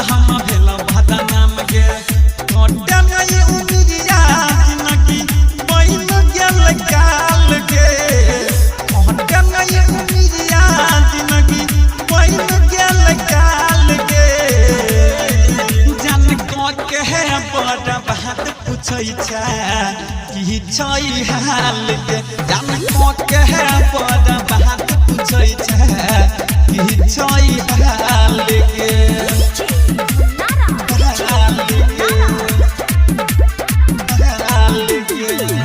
हम भेल बदनाम गे। कटे नहीं उमिरिया जिनगी बन गेल काल गे। कटे नहीं उमिरिया जिनगी बन गेल काल गे। जान के है बड़ा बात पूछै छै की छै हाल गे। जान के है बड़ा बात पूछै छै की छै हाल गे।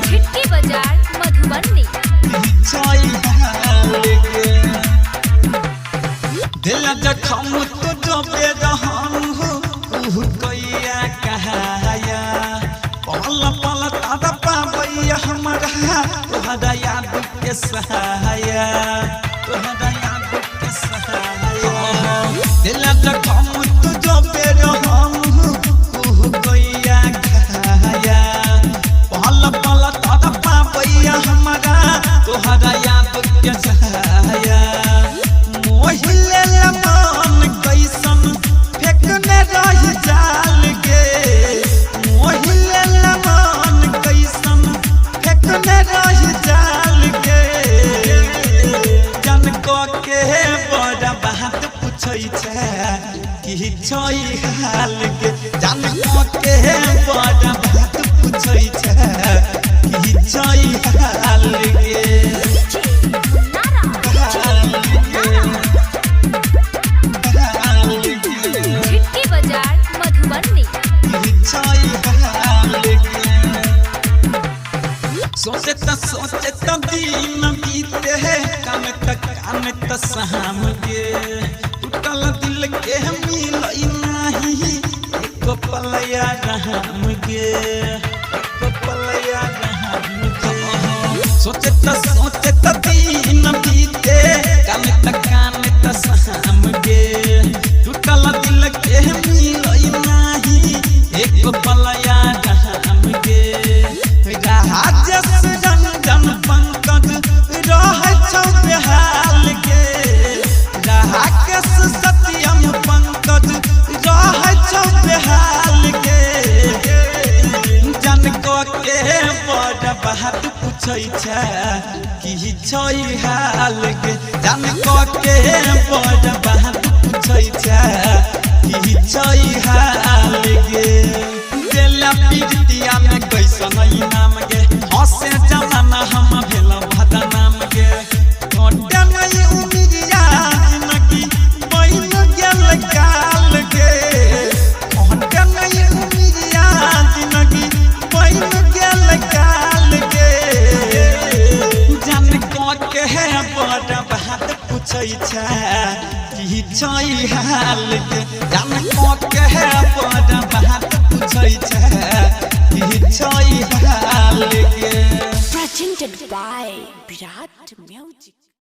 छिटकी बाजार मधुबनी। दिल जखम तो डूबे रहम हो कैया कहाया। पल पल तादा पाबैया हमरा तोहरा याद के सहाया। तोहरा याद के सहाया। दिल जखम तो डूबे रहम हो कैया कहाया। पल पल तादा पाबैया हमरा तोहरा याद के सहाया। मोहिले मन कैसन फेकने रही जाल गे। मोहिले मन कैसन फेकने रही जाल गे। जन के बड़ा बात पूछै छै की छै हाल गे। जन के बड़ा बात पूछै छै की छै हाल गे। छिटकी बाजार मधुबनी। सोचे त दिन बीते है कान त सहम गे। टूटल दिल के मिलई नाही एक पलया रहम गे। एक पलया रहम गे। सोचे त दिन बीते कान त सहम गे। टूटल दिल के मिलई नाही एक पलया रहम गे। राजेश रंजन पंकज रहै छौ बेहाल गे। राकेश सत्यम पंकज रहै छौ बेहाल गे। जन के बड़ा बात पूछै छै की छै हाल गे। जन के बड़ा बात पूछै छै की छै हाल गे। देला पीरतिया में कैसन इनाम गे। हंसे जमाना हम भेल बदनाम गे। कटे नहीं उमिरिया जिनगी बन गेल काल गे। कटे नहीं उमिरिया जिनगी बन गेल काल गे। जान के है बड़ा बात पूछै छै की छै हाल गे। जान के है बड़ा बात पूछै छै की छै हाल गे। Presented by Virat Music.